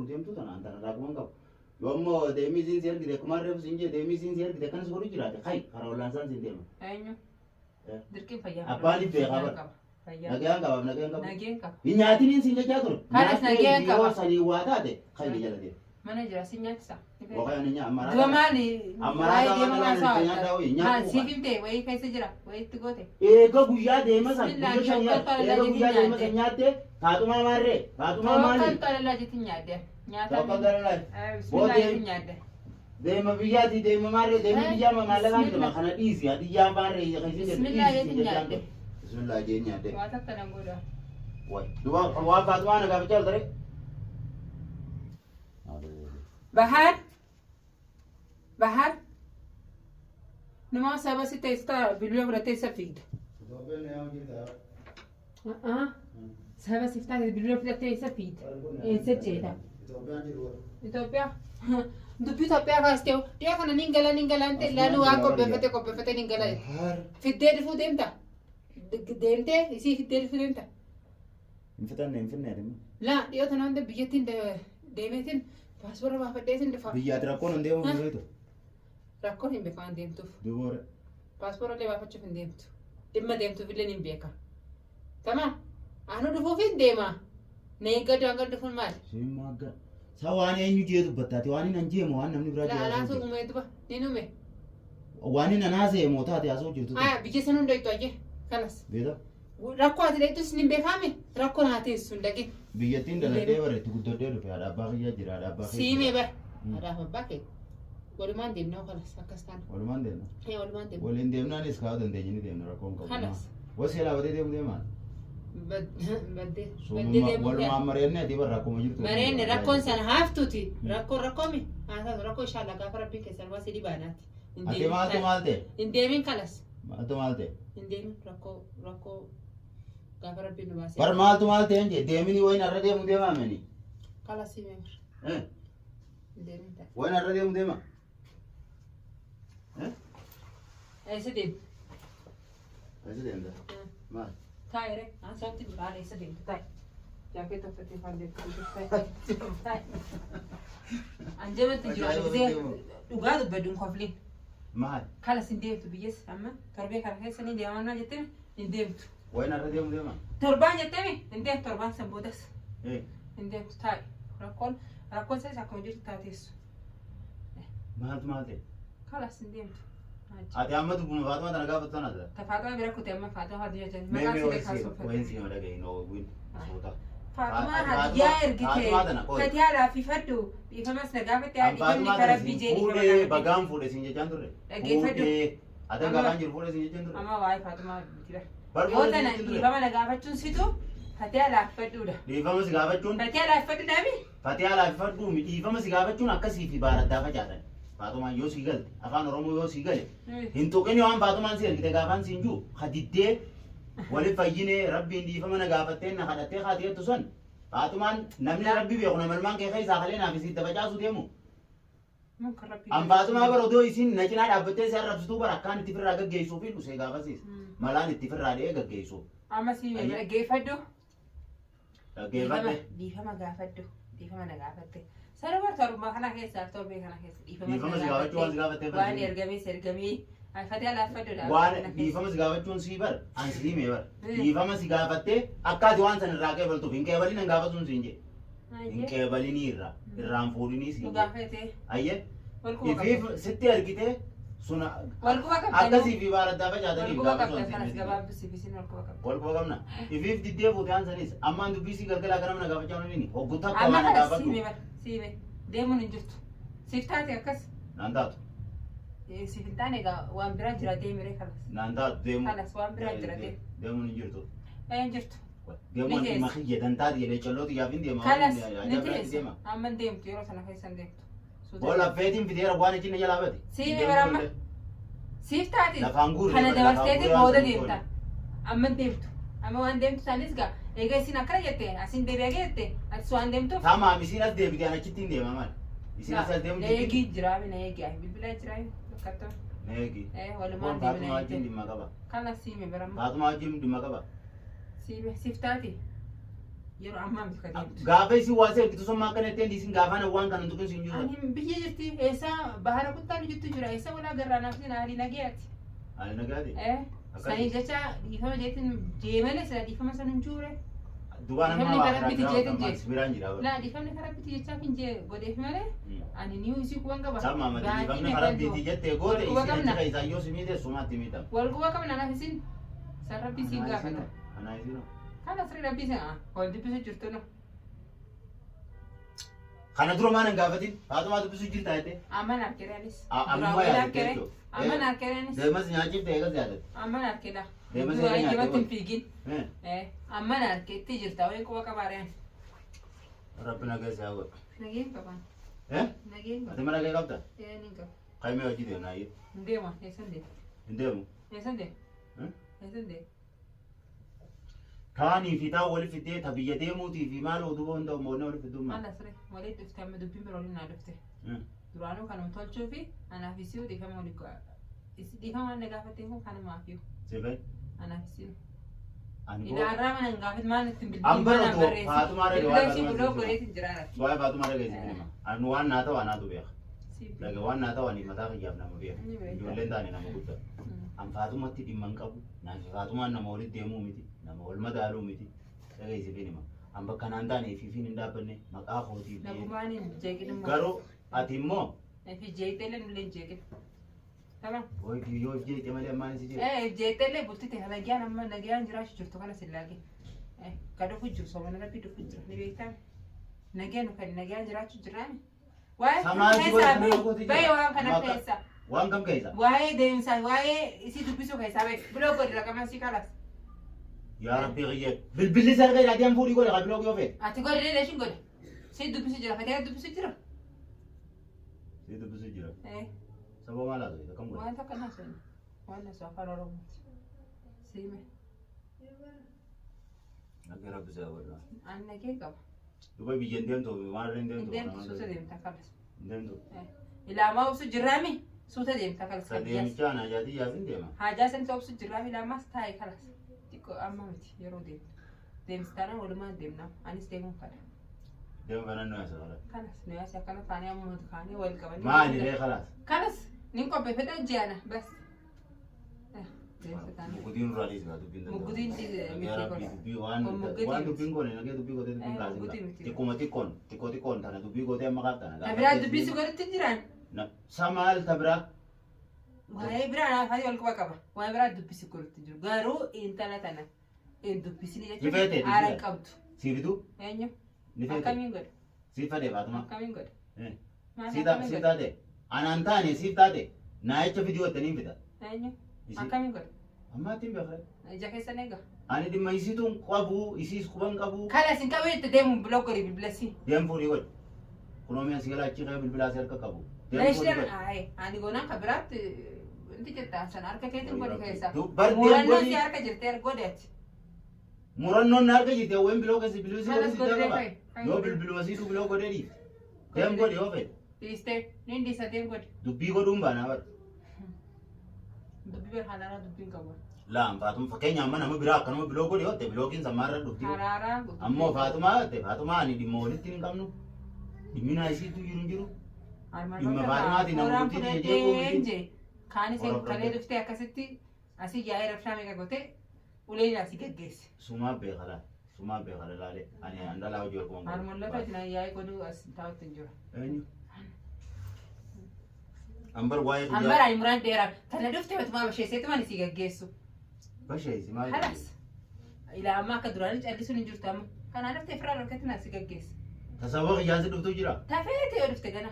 deemtu tana an tana raakuma hin qabu. Yoo ammoo deemii isiin si ergite akkuma reefu siin jee deemii isiin si ergite akkanas godhu jiraate kai karaa ollaansaan siin deema. Eenyu? Eh. Dirqiin fayyaa. Abbaan beekaa bara. qaba. Fayyaa. Nagayaan qabaaf nagayaan qabu. Nageen qaba. Hin nyaatiniin siin jechaa ture. Kanas Nyaattee nagayaan yoo qaba. sanii waa taate kai ni jala deema. Mana jira si nyaachisa. Waqayaan hin nyaa ammaraa. Duba maali? Ammaraa Waa'ee gaafa deema dhalaan haasawa. itti nyaadhaa wayii, nyaadhu Maal qofa. siif himte wayii keessa jira wayii itti goote. Eega guyyaa deema san Bismillah, guyyaa shan tawakkaltu ala eega Allah guyyaa deema san nyaatte. nyaatte Faaxumaa maarree Faaxumaa maali? Tawakkaltu ala Allah jetti nyaadde. Nyaata. Tawakkaltu ala Allah. Bismillah Boodee- jetti nyaadde. Deema biyyaati deema maarree deema Eh, biyyaa maallaqaan bismillah. deema kana dhiisi hadiyyaa maarree kan isin jettu Bismillah dhiisi jetti isin jechaan nyaadde. ture. Bismillah jee nyaadde. Waa takka nan godha. Way duba waan Faaxumaa na gaafachaa ol taree. Bahar. Bahar. Numa saba si teessita bilbila fudhattee isa fiigda. Saba siif taate bilbila fudhattee isa fiigda. Eessa jeeta? Itoophiyaa. Dubbii Itoophiyaa kaastee dhiyoo kana nin gala nin gala hin laaluu waan qopheeffate qopheeffate nin gala. Fiddee dhufuu deemta? Deemtee isii fiddee dhufuu deemta? Hin fixanne hin finne ati. Laa dhiyoo tana hunda biyyattiin deemeetiin paaspoora baafadheetiin dhufa. Biyyaati rakkoon hin deemu hin beektu. Rakkoon hin beeku waan deemtuuf. Duboore. Paaspoora illee baafachuuf hin deemtu. Dhimma deemtuuf illee hin beeka. Tamaa anu dhufuuf hin deema. Na eeggadhu hanga dhufuun maali? Siin maagga. Sa waan eenyu jee dubbattaati waan hin anjeemu waan namni biraa Laa jee alaatu haasa'u uumee duba ni nume. jirtu. Waan hin anaasee moo taate haasa'u jirtu. Aya biyya san hunda ittu ayyee kanas. Beektaa? Rakkoo ati dheettus ni beekame rakkoo naa teessu hin dhagin. Biyyattiin daladhee bareetti guddadhee dhufe haadha abbaa kiyyaa jira haadha abbaa kiyyaa. Siimee bara. Mm. Haadhaaf abbaa kee. Walumaan deemnaa kanas akkas taana. Walumaan deemna. Ee walumaan deemna. Waliin deemnaanis kaa'uu dandeenye ni deemna rakkoon qabu. Kanas. Wasii laabatee deemu deemaan. Baddee baddee deemuu Walumaan mari'annee ati barra akkuma jirtu. Mareenne rakkoon sana haaftuuti. Rakkoon rakkoomi. Haa taatu rakkoo inshallah gaafa rabbiin keessan waa sidii baanaati. Hin Ati deemin maaltu kalas. maal ta'e? Hin deemin kalas. Maaltu maal ta'e? Hin deemin rakkoo rakkoo gaafa rabbiin nu baasee. Bar maaltu maal ta'e hin deemini wayin arra deemu deemaa meni. Kalas himee bar. Eh? Hin deemin ta'a. Wayin arra deemu deema. Eh? Eessa deemtu? Eessa deemta? Maal? Taa'e ree. Aan sabti maal eessa deemtu taa'e. Jaakeetta uffatee faan deemtu taa'e. Taa'e. An jabatti jiru Ajaa'iba gisee deemu. dhugaa dubbadhu hin kofliin. Maal? Kalas hin deemtu biyyas amma torbee kana keessa ni deemannaa jettee hin deemtu. Wayin arra deemu deema. Torbaan jettee hin deemtu torbaan san boodas Eh? hin deemtu taa'e. Rakkoon rakkoon isaas akkuma jirtu taateessu. Maaltu maal ta'e? Kalas hin deemtu. Ati amma dubbuma Faaxumaa tana gaafattu sana ta'a. Ta Faaxumaa bira kute amma Faaxumaa Faaxumaa jedhan. Mee Maqaan mee si wayin beekaa si soofate. wayin si dhagahi noo win suuta. Faaxumaa Ati hadiyyaa Faaxumaa- ergite. Faaxumaa tana qoy. Fatiyaa laaffifadhu. Dhiifamas na gaafatte haa An dhiifamni Faaxumaa karaa tana rabbii siin jee dhiifama fuudhee gaafatte. bagaan fuudhe siin jechaan turre. Dhaggeeffadhu. Fuudhee ati Amma- gaafaan jiru fuudhee siin jechaan turre. Amma waa'ee Faaxumaa miti bara. Bar Yoo fuudhee tana siin jechaan turre. dhiifama na gaafachuun situ fatiyaa laaffadhuudha. Dhiifama si gaafachuun Fatiyaa laaffadhuudha mi? Fatiyaa laaffifadhuu mi dhiifama si gaafachuun akkasii fi baaraddaa facaasan. Faaxumaan yoo sii galte afaan Oromoo yoo sii gale hin tuqini waan Faaxumaan si ergite gaafaan siin jiru hadiddee wali fayyinee rabbiin dhiifama na gaafattee na kadhattee haati jettu sun Faaxumaan namni rabbi beeku nama ilmaan kee keessaa kalee naaf isitti facaasu deemu. Mun kan rabbii. An Faaxumaa bara odoo isiin na cinaa dhaabbattee si arrabsituu bara akkaan itti firraa gaggeessuu fi dhusee gaafasiis malaan itti firraa dhee gaggeessu. Amma si Ayya. dhaggeeffadhu. Dhaggeeffadhe. Dhiifama gaafadhu. Dhiifama na gaafatte. Sana bar torbaa kana keessa torbee kana keessa dhiifama Dhiifama si gaafachuu waan si gaafattee Waan barsiifte. ergamees ergamee. Fatiyaa laaffadhuudha. Waan dhiifama si gaafachuun sii bar an si hime bar dhiifama si gaafattee akka ati waan san irraa qeebaltuuf hin qeebalin an gaafasuun siin jedhe hin qeebalinii irraa irraan fuudhinii siin Dhugaa jedhe feetee. ayye Wal quba ifiif qabda. sitti ergitee sun Wal quba qabda. akkasii fi baaraddaa Wal facaataniif quba gaafasuun qabda. siin Kanas jedhe gabaabsii fi sin wal quba qabda. wal quba qabna ifiif diddee fuute aan sanis ammaan dubbii sii galgalaa ganama na gaafachaa oolanii hoggu takka Amma waan na kanas gaafadhu siime bar siime. Deemuun hin jirtu. Siif taate akkas. naan taatu Siif hin taane egaa waan biraa jira deemiree kanas. naan taatu deemu Kanas waan biraa jira deemu. deemuun hin jirtu Ee hin jirtu. deemuun Ni teessa. dhimma kiyya dantaati jedhee collootu yaaf hin deema Kanas ni ajaa'ibaa teessa. deema. Amma hin deemtu yeroo sana keessa hin deemtu. Suuta Bola feetiin fiteera waan achi na jalaa bate. Siime baramma. Siif taate Lafaan guurre kana bara, lafaan dabarteeti guurre booda waan deemta. Amma hin deemtu. Amma waan deemtu isaanis gaa egaa isin akkana jette asin deebi'ee jette atis waan deemtuuf. Tamaam isiin as deebite an achitti hin deema maal. Isiin as as deemu Na eegii jira na eegii bilbila jira bakkatto. Na eegi. Eh Kun walumaan Faatumaa deemna wajjin jette. dhimma qaba. Kana siime baramma. Faatumaa wajjin dhimma qaba. Siime siif taate. Yeroo ammaa miti ka deemtu. Gaafa isin waa seerkitu sommaa akkana ittiin dhiisin gaafaan waan kana hin tuqin siin jiru. Ani biyya jirti eessa bahara kuttaan jirtu jira eessa walaa garraa naaf sin haalii nagayaati. Ani nagaati. Sanii jecha dhiifama jeetiin jeemale sila dhiifama san hin juure. Dubaan amma Dhiifamni waa karaa biti jeetiin karaa jee. biraan jira. Laa dhiifamni karaa biti jechaaf hin jee godheef malee ani ni isii quban qaba. Sama mati Baatii dhiifamni meeqa karaa iddoo? biitii jettee goote Wal quba isin achi qabna. keessaa yoo si miite sumaatti miidhama. Wal quba qabna anaaf isin san rabbi siin gaafata. Anaa isinoo. Kana sirri rabbi siin wal dubbisu jirtu nu. Kana dura maan hin gaafatin? Faatumaa dubbisuu jirta jettee? Amma naaf kereenis. Ammaa yaadatte jechuudha. Amma naaf kereenis. Deemas nyaachiif eegas yaadatte. Amma naaf kenna. Deemas Duraa eega nyaatee ijibatti hin booda. fiigin. Amma naaf keetti jirta wayii quba qabaareen. Rabbi nagaa isaa godha. Nageen qaban. Nageen Ati qaba. mana kee qabda? Ee ni qaba. Qaimee hojii deemna ayyee. Hin deema eessan deema. Hin deemu. Eessan deema. Eessan deema. Taanii fi taa wali fiddee ta biyya deemuutii fi maal oduu hunda moonnee wali fidduu maal? Maal asirra walitti dhufte amma dubbiin biroo waliin naa dhufte. Duraanuu kanuma tolchuu fi anaaf isii dhiifama waliin dhiifama waan na gaafatteen kun kanumaaf iyyuu Sifee? anaaf isii. Ani boo. Ilaarraa mana hin gaafat maal ittiin bilbilii An bara mana otoo Faatumaa dhage Bilbila waan ishii Faatumaa buloo siif godheetiin jiraara. Waa'ee Faatumaa dhageessi finima. Ani waan naa ta'u anaatu beeka. Siif. Dhage waan naa ta'u ani mataa kiyyaaf nama beeka. Ni beekta. Ijoolleen taane nama guddaa. An Faatumatti dhimma hin qabu. Naafi Faatumaan nama walitti deemuu miti. Nama wal madaaluu miti. Dhageessi finima. An bakka naan taane fiifiin hin dhaabbanne maqaa kootiif. Nagumaan hin jeeqin immoo. Garuu ati immoo Fi jeeqxeellee nullee hin jeeqin. Tamam. yoo yoo jeeqe malee ammaan si jeeqe. Jeeqxeellee bultii ta'e nagayaan amma nagayaan jiraachuu jirtu kana sillaage. Ka dhufu jiru soomana rabbii dhufu jiru ni beektaa. Nagayaan kan nagayaan jiraachuu jiraani. Waa'ee Samaa si godhe keessaa kana gooti jira. bahe waan kana Maqaa- keessa. Waan kam keessa? Waa'ee deemsaa waa'ee isii dubbisuu keessaa bahe biloo godhi raqama sii kalas. Yaa Rabbi kiyyee. Bilbilli sarga jedhaa fuudhii godhe kan biloo yoo fedhe. Ati godhi dheedha ishiin godhi. Sii dubbisuu jira fatee dubbisuu jira. Si dubbisuu jira. Sababa maal haasa'e akkam godhe? Waan takka naasoo waan naasoo afaan Oromooti. Siime. Nagee Rabbi si haa godhu. Ani nagee qaba. Duuba biyya hin deemtu maal irra hin deemtu. Deemtu suuta deemta kalas. Hin deemtu. Ilaamaa obsu jirraami suuta deemta kalas. Sa deemichaa na jaatii yaaf hin deema. Haajaa san obsu jirraami ilaamaas taa'e kalas. Xiqqoo amma miti yeroo deemtu. Deemsi taanaan walumaan deemna. Anis deemuun fadha. Deema kanan nu yaasa kalas. Kalas nu yaase akkana taanee amma kaanee wal qabanii. Maali ree kalas? Kalas nin qopheeffadha ji'ana bas. Deemsi taanaan. Muggutiin irraa dhiisgaa dubbiin danda'u. Muggutiin miti Nagee Rabbi godha. dubbii waan Muggutiin waan miti. dubbiin goone nagee dubbii gootee dubbiin Eh, kaasin muggutiin miti. Xiqquma xiqqoon xiqqoo xiqqoon tana dubbii gootee amma kaaf tana. Ta biraa dubbisi godhatti jiraan. Sa maal ta biraa? Waa'ee biraa naaf ati wal quba qaba. Waa'ee biraa dubbisi godhatti jiru. Garuu intala tana hin dubbisini Ni jechuun feete, haara dubbisa. qabdu. Sii fituu? Eenyu? Ni feete? Akkamiin godha? Siif fedhe Faatuma? Akkamiin godha? Maal Siif akkamiin godha? taate? Anaan taane siif taate? Naa jecha fidii wattanii fida. Eenyu? Isii. Akkamiin godha? Ammaa ittiin beekre. Ija keessan eega. Ani dhimma isiituun qabu, isiis quban qabu. Kalas hin qabu jette deemuun biloo godhi bilbilasi. Deem fuudhii godhi. Kunoo mi'a si galaa achi kee bilbilaa si harka qabu. Deem fuudhii Meeshaan godhi. ayi ani goonaan kan biraatti inti jetta sana harka keetiin godhi keessa. Bar deem Murannoo si godhi. harka jirtee godhi ati. Murannoon na harka jirti hawween biloo keessa bilbiluu si Kalas godhi si godhi qaba. fa'i. Yoo bilbiluma siitu biloo godhee dhiifte. Deem godhi yoo fedhe. Dhiistee niin dhiisa deem godhi. Dubbii godhuun baanaa bara. Dubbii bira haraaraa dubbiin qabu. Laan Faatuma fakkeenya amma nama biraa akkanuma biloo godhe yoo ta'e bilookiin sammaarra dhufti. Haraaraa. Ammoo Faatumaa yoo ta'e Faatumaa ani dhimma walitti hin qabnu. Dhimmi isiitu jiru hin jiru. Dhimma Faatumaatiin nama bultii ta'e jeequu miti. Kaanis Warra kalee fudhate. dhuftee akkasitti asii yaa'ee rabshaa meeqa gootee uleen asii gaggeesse. Sumaa beekala. Sumaa beekala laalee. Ani handalaa hojii wal quban Harmollota wajjin yaa'ee godhuu as taa'utti hin jiru. Eenyu? Ambar waa'ee Ambar ani muraan dheeraa tana dhuftee matumaa basheesseetu ani sii gaggeessu. Basheessi maal? Kalas. Ilaa amma akka duraanii callisuun hin jirtu amma. Kanaa dhuftee firaa harkatti na si gaggeessa. Tasawwa qiyyaansi dhuftuu jira. Tafeete yoo dhufte gana.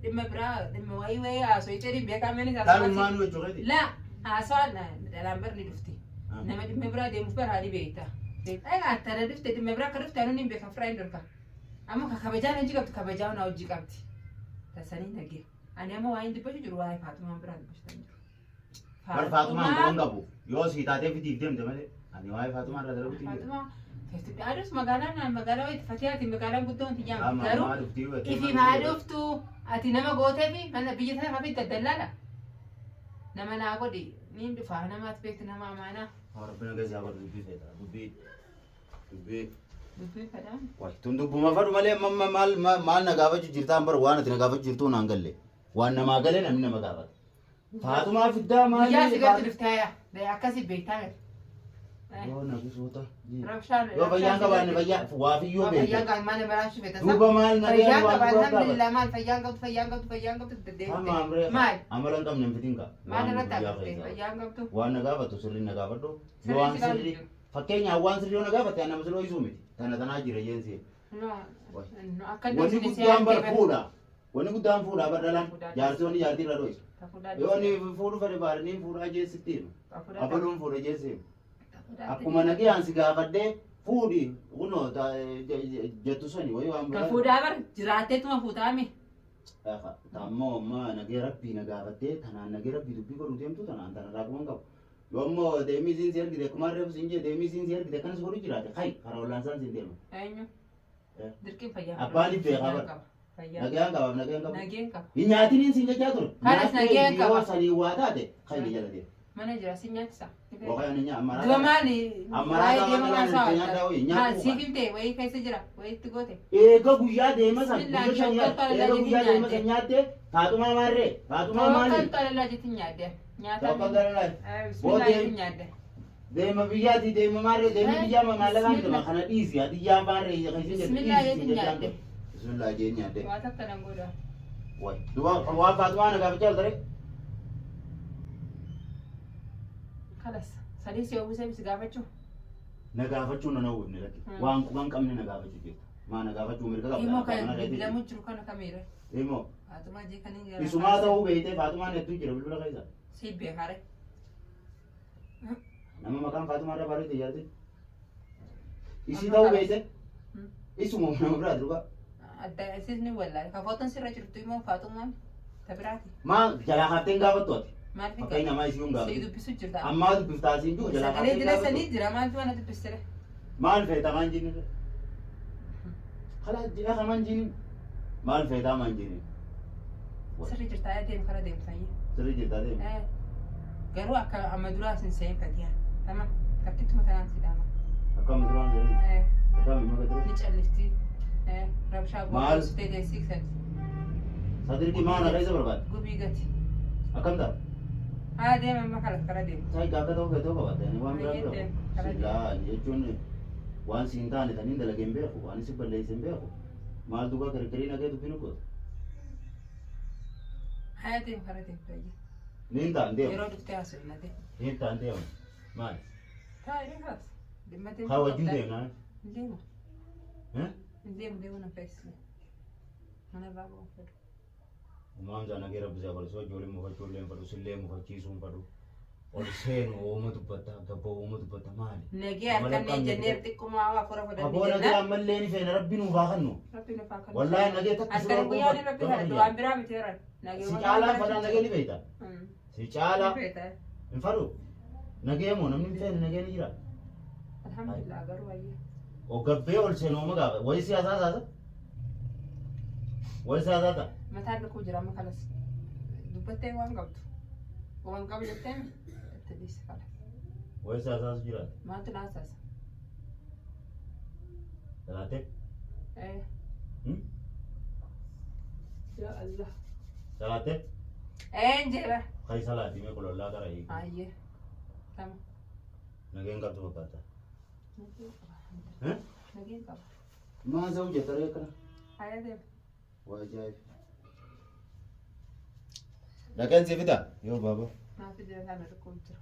Dhimma biraa dhimma wayii wayii haasoo jedhii beekaa meenis Taalummaa nu jechuu keeti. La haasawaan dhalaan barni dhufte. Nama dhimma biraa deemuuf bara haali beekta. Egaa tana dhufte dhimma biraa akka dhufte anuun hin beekan firaa hin dorka. Amma ka kabajaan hojii qabdu kabajaan na hojii qabdi. Tasanii nagee. Ani amma waa'ee dubbachuu jiru waa'ee Faatumaan biraa dubbachuu hin jiru. Bar Faatumaan quban qabu. Yoo sii taatee fitiif deemte malee. Ani waa'ee Faatumaa irra dalaguutti hin jiru. Faatumaa Aduus magaalaan magaalaa wayitti Fatihaati magaalaan guddoon tiyyaama. Amma Garuu ammaa dhuftii hubattee ifi haa dhuftu ati nama gootee fi mana biyya sana hafi daddallaadha. Nama naa godhi niin dhufa namaatti beektu nama amaanaa. Rabbi nagaa isaa godhu dubbii feeta. Dubbii Dubbii. Dubbii fedhaan. Waay tun dubbuma fadhu malee amma maal maal na gaafachuu jirtaan bar waan ati na gaafachuu jirtuu naan galle. Waan namaa galee namni nama gaafata. Faatumaa fiddaa maal? Guyyaa si galtu dhuftee yaa akkasii beektaa miti. Yoo na bisoota. Rabshaan. Yoo fayyaan qabaanne fayyaa waafiyyoo Fayyaan beekte. qaban maal maraashuu feeta? Duuba maal na Fayyaan waan qaba guddaa alhamdulillah maal fayyaan qabdu fayyaan qabdu fayyaan qabdu Hamma deddeebite. amree Maal? amala hin qabne hin fitin kaa. Maal irratti guyyaa agartee keessaa. fayyaan qabdu? Waan na gaafatu sirrii na gaafadhu. Yoo Sirrii waan si gaafatu sirrii jiru. fakkeenyaaf waan sirrii yoo na gaafatte ani nama sirrii ho'isuu miti. Tana tanaa jira jeensi. No, no akka Wanni guddaan bar fuudha. Wanni guddaan fuudha bar dhalaan jaarsi wanni jaartii irra dho'isu. Yoo inni fuudhu fedhe baadhanii fuudhaa jeessitti himu. Abaluun fuudha jeessi himu. Akkuma nagayaan si gaafadhee fuudhi kunoo jettu sani wayii waan Ka fuudhaa bar jiraatteetuma fuutaami. Ammoo amma nagee rabbii na gaafattee tanaan nagee rabbii dubbii godhu deemtu tanaan tanarraa quban qabu. Yoo ammoo deemii siin si ergite akkuma reefu siin jee deemii siin si ergite akkanas godhu jiraate hayi karaa ollaansaan siin deema. Eenyu? Eh. Dirqiin fayyaa. Abbaan beekaa bara. Fayyaa. Nagayaan qabaaf nagayaan qabu. Nageen qaba. Hin nyaatiniin siin jechaa ture. Kanas nagayaan Yoo qaba. sanii waa taate hayi jala deema. Mana jira si nyaachisa. Waqayaan ni nyaa ammaraa. Duba maali? Ammaraa Waa'ee qaba deema kanaan maasaa itti nyaadhaa wayii, nyaadhu Maal qaba. siif himte wayii keessa jira wayii itti goote. Eega guyyaa deema san Bismillah, guyyaa shan tawakkaltu ala eega Allahi guyyaa deema san nyaatte. nyaatte Faatumaa maarree Faatumaa maali? Tawakkaltu ala Allahi jetti nyaadde. Nyaata. Tawakkaltu ala Allahi. Bismillah Boodee- jetti nyaadde. Deema biyyaati deema maarree deema Eh, biyyaa maallaqaan deema bismillah. kana dhiisi hadiyyaa maarree kan isin jettu Bismillah dhiisi jetti isin jechaan nyaadde. ture. Bismillah jeen nyaadde. Waa takka nan godha. Wayi duuba waan Faatumaa na gaafachaa ture. Kalas sadii si oobisee si gaafachuu. Na gaafachuu na hawwifne lakki. Hmm. Waan quban qabne na gaafachuu jirta. Maa na gaafachuu mirga qabda. Immoo Abbaa kan mana keetii. bilbilamu jiru kana kamiire. Immoo Faatumaa jee kan hin gara. isumaa ta'uu beeytee Faatumaan hedduu jira bilbila keessa. Si beekare. Nama maqaan Faatumaa irra bareede jaarti. Isii Amma ta'uu kalas. beeyte Hmm. isuma nama biraati dhugaa. Adda isis ni wallaale. Kafootan sirra jirtu immoo Faatumaan ta biraati. Maa jalaa kaaftee hin gaafattu ati. Maal fi Fakkeenya ammaa isii hin Si gaafatu. dubbisu jirta. Ammaa dubbiftaa siin jiru jalaa Sagalee kaaftee hin dila gaafattu. sanii jira maaltu mana dubbisire? Maal feetaa maan jiini? Kalaas jedhaa kamaan jiini. Maal feetaa maan jiini? Sirri jirta yaa deemu kara deemtu fayyee. Sirri jirtaa deemu. Garuu akka amma duraa sin seen fatiha. Tamam takkittuma tanaan si dhaama. Akkam duraan sirri. Akkam immoo gadi. Ni callifti. Rabshaa Maal? gootee teessii sadi. Sadirqi maal na keessa barbaade? Gubii gati. Akkam ta'a? Haa deema amma kala kara deemu. Saayii akka ta'u feetoo qabaate ani waan biraa Fayyee bira. deemu, kara deemu. Silaa jechuun waan siin taane taniin dalagee hin beeku waan si balleesse hin beeku. Maal duuba kirkirii nagee dubbii nu goota. Haa deemu kara deemu fayyee. Niin ta'an deemu. Yeroo dhuftee haasofna deemu. Niin ta'an deemu. Maali? Taa'ee kaas. Dhimma deemu. Haa wajjin deemnaa. Hin deemu. Eh? Hin deemu deemu na feesise. Mana irraa ba'uu fedhu. Umaan isaa nagee rabbi isaa godhe ijoollee mufachuu illee hin fedhu sillee mufachiisuu hin fedhu. Ol seenu uuma dubbatta gabba uuma dubbatta maali? Nagee harkannee jennee xiqquma waa afura fudhanne Aboo nagee jennaan. ammallee ni feena rabbi nuuf haa kennu. Rabbi nu faa kennu. Wallaahi nagee takka sirra Halkan guyyaa ni rabbi kadhatu waan biraa miti jiran. Nagee Si caalaa fadhaa nagee ni beekta. Si caalaa hin fadhu. Nagee moo namni hin feene nagee ni jira. Alhamdulillah garuu baay'ee. O gabbee ol seenu uuma gaafa. Wayi siyaasaa saasa? Wayi siyaasaa ta'a? Mataan dhukkuu jira amma kanas. Dubbattee waan qabdu. Waan qabu jettee itti dhiisi kalas. Wayi siyaasaas jiraata. Maaltu naasaasa? Salaattee? Eh. Ya Allah. Salaattee? Eh jira. Kai salaatii mee qolollaa gara hiiku. Ayyee. Tama. Nageen qabdu fakkaata. Nageen qaba. Eh? Nageen qaba. Maa za'u jettaree akkana? Hayya deema. Waa ajaa'ib. Dhaqeen si fida? Yoo baaba. Naaf jira kana dhukkuu jira.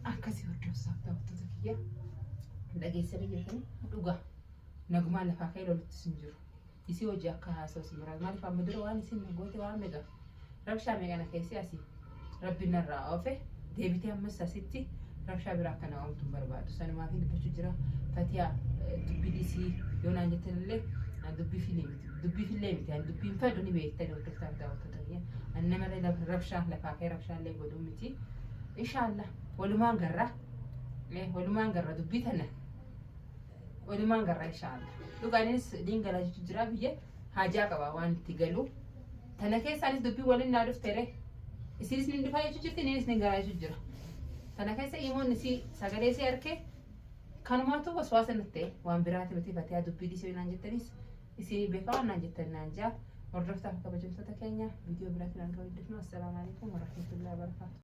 Akkasii hordofsaaf daawwattoota kiyya dhageessanii jirtanii dhugaa nagumaan lafaa ka'ee loluttis hin jiru. Isii hojii akka haasa'u si muraasa maaliif amma dura waan isin goote waan meeqa rabshaa meeqa na keessi asii rabbi narraa oofe deebitee ammas asitti rabshaa biraa akka na oomtu hin barbaadu. Sanumaaf hin dubbachuu jira fatiyaa dubbii dhiisii yoo naan jettan illee an dubbii filee miti dubbii filee miti an dubbiin fedhu ni beektani hordoftaaf daawwattoota kiyya an namallee rabshaa lafaa ka'ee rabshaa illee godhuu miti. Inshallah walumaan garra walumaan garra dubbii tana walumaan garra inshallah dhugaanis diingalaa jechuun jira biyya haajaa qaba waan itti galu tana keessaanis dubbii waliin naa dhuftere Isinis ni dhufaa jechuu jirti, innis ni galaa jechuu jira. Kana keessa imoon isii sagalee isii harkee kanumaatu waswaasa natti ta'e waan biraati miti Fatiyaa dubbii dhiisee naan jettanis isinii beekaa waan naan jettan naan jaa. Hordoftaaf kabajamtoota keenya viidiyoo biraatiin hanga walitti dhufnu assalaamu alaikum warahmatullahi wabarakatuh.